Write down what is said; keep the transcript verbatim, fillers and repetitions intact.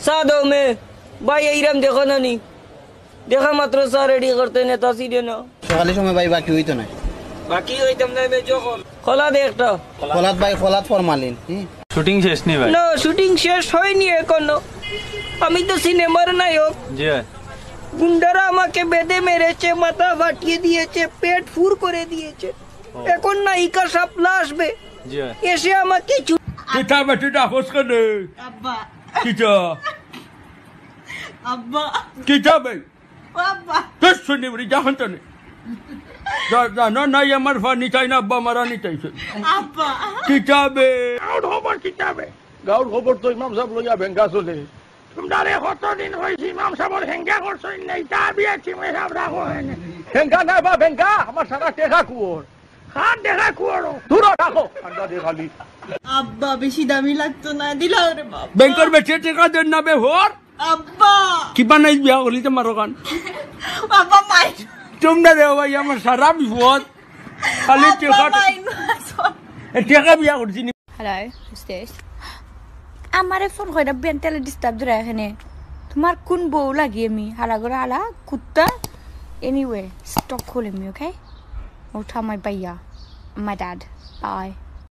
চা দেও মে। ভাই, এইরাম দেখো না নি? দেখা মাত্র চা রেডি করতে নেতা ছিঁড়ে না। সকালের সময় ভাই বাকি হইতো না। বাকি হইতাম না, মে যখন। খোলা দে একটা। খোলাত ভাই, খোলাত ফরমালিন। হুম। শুটিং শেষ নি ভাই? না, শুটিং শেষ হয়নি এখনো। আমি তো সিনেমার নায়ক। জি ভাই। গুন্ডারা আমাকে বেঁধে মেরেছে, মাথা ফাটিয়ে দিয়েছে, পেট ফুর করে দিয়েছে। এখন নায়িকা শাপলা আসবে, জি ভাই। এসে আমাকে চু- কিতা বেটি ডাকস কেনে? আব্বা। কিতা? আব্বা। কিতা বে? ও আব্বা। তোর শুনি বলি, যা হন তো নে। যা, যা, না, না, ই আমার ফানি চাই না, আব্বা মারা নি চাইছে। আব্বা। কিতা বে? গাউর খবর কিতা বে? গাউর খবর তো ইমাম সাব লইয়া বেঙ্গা চলে। তোমরারে কতদিন কইছি ইমাম সাবর হেঙ্গা করছইন নাই, তা বিয়া চিমে সাব রাখো হেনে। হেঙ্গা না বা বেঙ্গা, আমার সারা টেকা কুয়োর। কার দেখা কুয়োর? দূর রাখো, আন্ডা দে খালি। আব্বা, বেশি দামি লাগতো না, দিলাও রে বাবা। ব্যাংকর বেটিয়ে টেকা দেন না বে হর। আব্বা। কিবা নাই বিয়া করলি তো মারো কান। আব্বা, মাই। তোমরারে ভাই, আমার সারা বিপদ। খালি আব্বা, টেকা, মাই নু আসো। এ টেকা বিয়া করছি নি। Hello, who's this? আমারে ফোন কইরা মেন্টালি ডিস্টার্ব দিরা এখানে। তোমার কোন বউ লাগি আমি? হালা করে হালা কুত্তা। Anyway, stop calling me, okay? I'll tell my ভাইয়া, my dad. Bye.